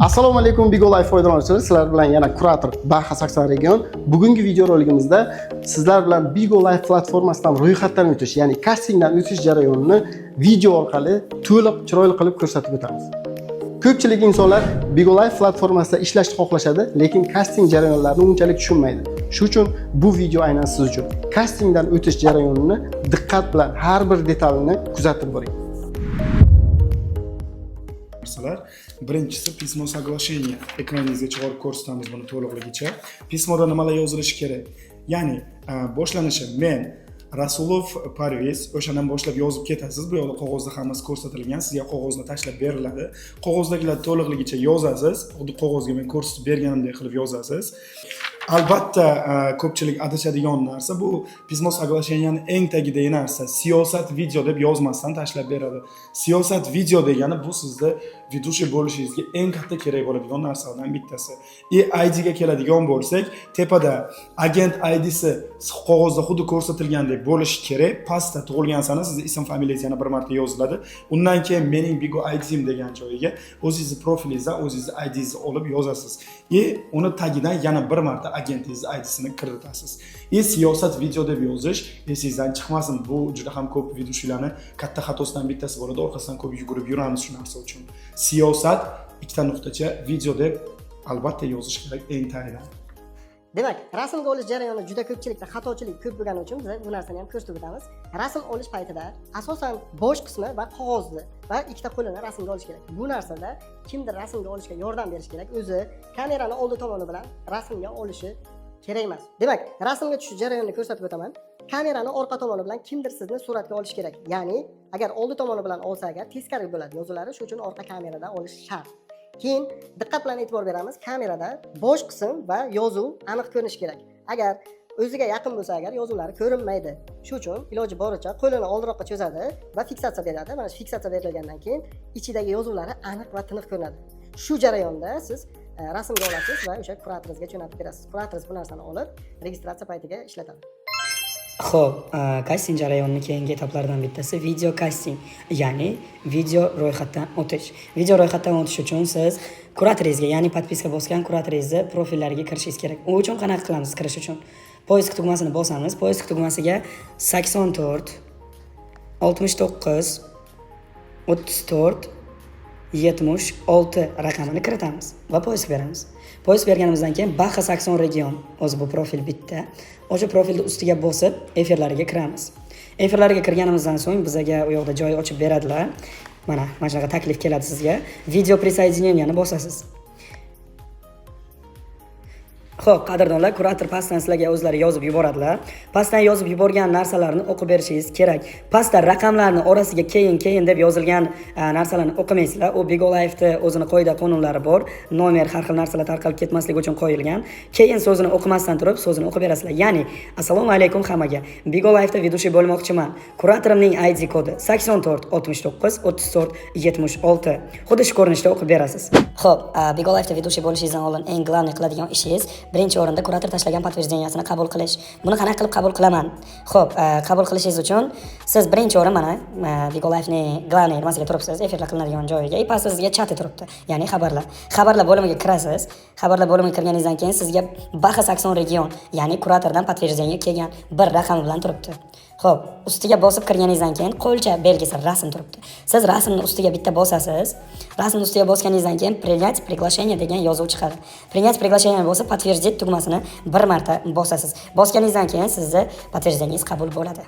Assalomu alaykum, Bigo Live foydalanuvchilari. Sizlar bilan yana kurator Baha 80 region. Bugungi videoroligimizda sizlar bilan Bigo Live platformasidan ro'yxatdan o'tish, ya'ni kastingdan o'tish jarayonini video orqali to'liq, chiroyli qilib ko'rsatib o'tamiz. Ko'pchilik insonlar Bigo Live platformasida ishlashni xohlashadi, lekin kasting jarayonlarini unchalik tushunmaydi. Shu uchun bu video aynan siz uchun. Kastingdan o'tish jarayonini diqqat bilan har bir detalini kuzatib boring. Narsalar. Birinchisi письмо соглашение. Ekraningizga chiqarib ko'rsatamiz buni to'liqligicha. Письмо da nimalar yozilishi kerak? Ya'ni boshlanishi: men, Rasulov Parviz, o'shandan boshlab yozib ketasiz. Bu yoqda qog'ozda hammasi ko'rsatilgan, sizga qog'ozni tashlab beriladi. Qog'ozdagilar to'liqligicha yozasiz, xuddi qog'ozga men ko'rsatib berganimdek qilib yozasiz. Albatta, ko'pchilik adashadigan narsa bu письмо соглашение ni eng tagidagi narsa, siyosat video deb yozmasdan tashlab beradi. Siyosat video degani bu sizni ведущий bo'lishingizga eng katta kerak bo'ladigan narsalardan bittasi. И IDga keladigan bo'lsak, tepada agent IDsi qog'ozda xuddi ko'rsatilgandek bo'lishi kerak. Pastda tug'ilgan sana, sizni ism familiyangiz yana bir marta yoziladi. Undan keyin mening Bigo IDim degan joyiga o'zingizni profilingizdan o'zingizni IDingizni olib yozasiz и uni tagidan yana bir marta agentingizni IDsini kiritasiz. И siyosat video deb yozish esingizdan chiqmasin. Bu juda ham ko'p ведущий larni katta xatosidan bittasi bo'ladi, orqasidan ko'p yugurib yuramiz shu narsa uchun. Siyosat ikkita nuqtacha video deb albatta yozish kerak eng tagidan. Demak, rasmga olish jarayoni juda ko'pchilikda xatochilik ko'p bo'lgani uchun biz bu narsani ham ko'rsatib o'tamiz. Rasm olish paytida asosan bosh qismi va qog'ozni va ikkita qo'lini rasmga olish kerak. Bu narsada kimdir rasmga olishga yordam berish kerak. O'zi kamerani oldi tomoni bilan rasmga olishi kerak emas. Demak, rasmga tushish jarayonini ko'rsatib o'taman. Kamerani orqa tomoni bilan kimdir sizni suratga olishi kerak. Ya'ni agar oldi tomoni bilan olsa agar, teskari bo'ladi yozuvlari, shuning uchun orqa kamerada olish shart. Keyin diqqat bilan e'tibor beramiz. Kamerada bosh qism va yozuv aniq ko'rinishi kerak. Agar o'ziga yaqin bo'lsa agar, yozuvlari ko'rinmaydi. Shu uchun iloji boricha qo'lini oldinroqqa cho'zadi va fiksatsiya beradi. Mana shu fiksatsiya berilgandan keyin ichidagi yozuvlari aniq va tiniq ko'rinadi. Shu jarayonda siz rasmga olasiz va o'sha kuratoringizga jo'natib berasiz. Kuratoringiz bu narsani olib, registratsiya paytiga ishlatadi. Xo'p, kasting jarayonining keyingi etaplaridan bittasi video kasting, ya'ni video ro'yxatdan o'tish. Video ro'yxatdan o'tish uchun siz kuratoringizga, ya'ni подписка bosgan kuratoringizni profillariga kirishingiz kerak. U uchun qanaqa qilamiz kirish uchun? Поиск tugmasini bosamiz. Поиск tugmasiga 84 69 34 76 raqamini kiritamiz va поиск beramiz. Поиск berganimizdan keyin Baxa 80 region, o'zi bu profil bitta. O'sha profilni ustiga bosib, efirlariga kiramiz. Efirlariga kirganimizdan so'ng bizaga u yoqda joy ochib beradilar. Mana shunaqa taklif keladi sizga. Video присоединение ni bosasiz. Xo'p, qadrdonlar, kurator pastdan sizlarga o'zlari yozib yuboradilar. Pastdan yozib yuborgan narsalarni o'qib berishingiz kerak. Pastda raqamlarni orasiga keyin keyin deb yozilgan narsalarni o'qimaysizlar. U Bigo Live'da o'zini qoida qonunlari bor. Nomer, har xil narsalar tarqalib ketmasligi uchun qo'yilgan. Keyin so'zini o'qimasdan turib, so'zini o'qib berasizlar. Ya'ni, assalomu alaykum hammaga. Bigo Live'da ведущий bo'lmoqchiman. Kuratorimning ID kodi 84 69 34 76. Xuddi shu ko'rinishda o'qib berasiz. Xo'p, Bigo Live'da ведущий bo'lishingizdan oldin eng главный qiladigan ishingiz birinchi o'rinda kurator tashlagan подтверждение sini qabul qilish. Buni qanaqa qilib qabul qilaman? Xo'p, qabul qilishingiz uchun siz birinchi o'rin mana Bigo Live'ning главный nimasiga turibsiz, efirlar qilinadigan joyiga, и pastda sizga chati turibdi, ya'ni xabarlar. Xabarlar bo'limiga kirasiz. Xabarlar bo'limiga kirganingizdan keyin sizga Baxa 80 region, ya'ni kuratordan подтверждение kelgan bir raqami bilan turibdi. Xo'p, ustiga bosib kirganingizdan keyin qo'lcha belgisi, rasm turibdi. Siz rasmni ustiga bitta bosasiz. Rasmni ustiga bosganingizdan keyin "Принять приглашение" degan yozuv chiqadi. "Принять приглашение" bo'lsa, "Подтвердить" tugmasini bir marta bosasiz. Bosganingizdan keyin sizni подтверждение ngiz qabul bo'ladi.